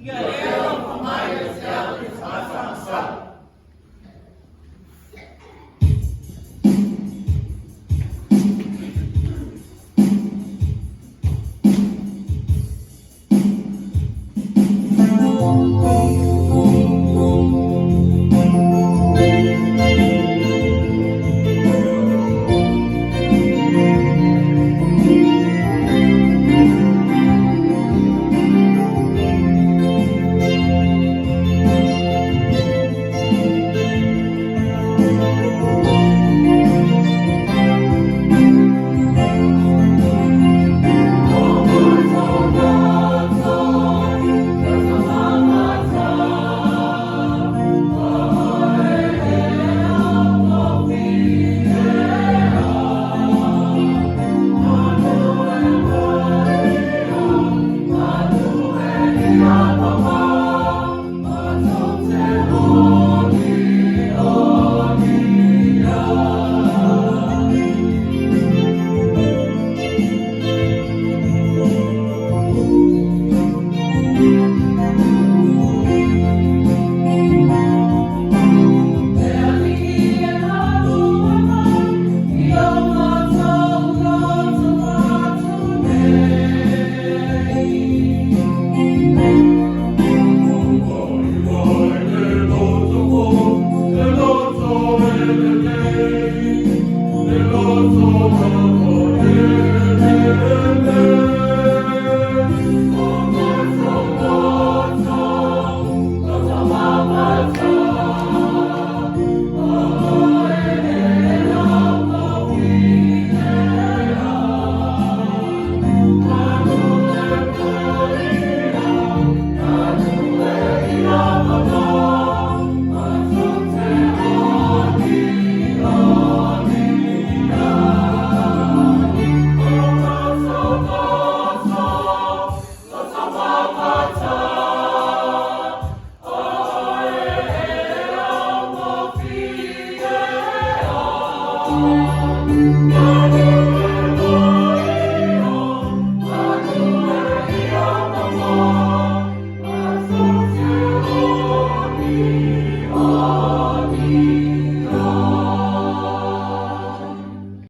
Ia e alofa mai ia te au le tagata masalo. E alii e maua mai, i o matou loto patu nei. Vai le loto fou, le loto e lelei, le loto dopo le. O matou loto, loto mamata, o e amo